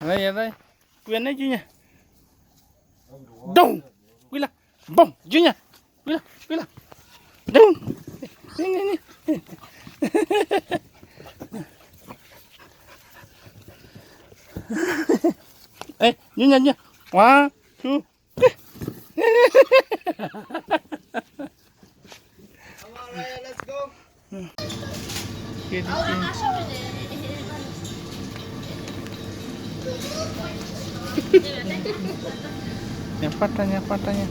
အဝဲ အဝဲ ကွံာ်န့ၣ် ကၠူညါ, ဒုံ, ကွံာ်လၢ, ဘုံ, ကၠူညါ, ကွံာ်လၢ, ကွံာ်လၢ, ဒုံ, န့ၣ်, န့ၣ်, န့ၣ်, အဲ, ကၠူညါ, ကၠူညါ, one, two, ညါပၢ်တၢ် ညါပၢ်တၢ် ညါ.